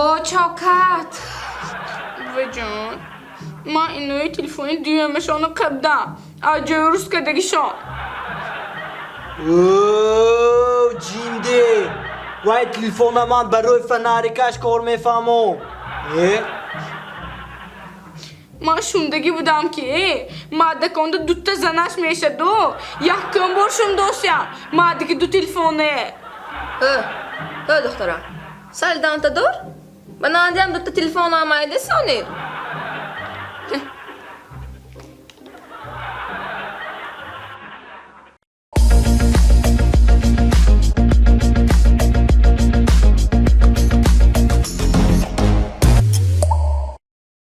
О, чокат. Буваҷон, ман инои телефони дуюмашонро қабдам. Аз ҷои рӯз кардагишон. О, ҷинде! Вай телефона ман барои фонарикаш кор мефаҳмам. Э? Ман шундагӣ будам, ки мардаконда дута занаш мешаду, якум бор шундосям, мардаки ду телефоне. Ҳэ, ҳэ, духтара. Сал данта дор? Ба нандиам дута телефон омайда сонир.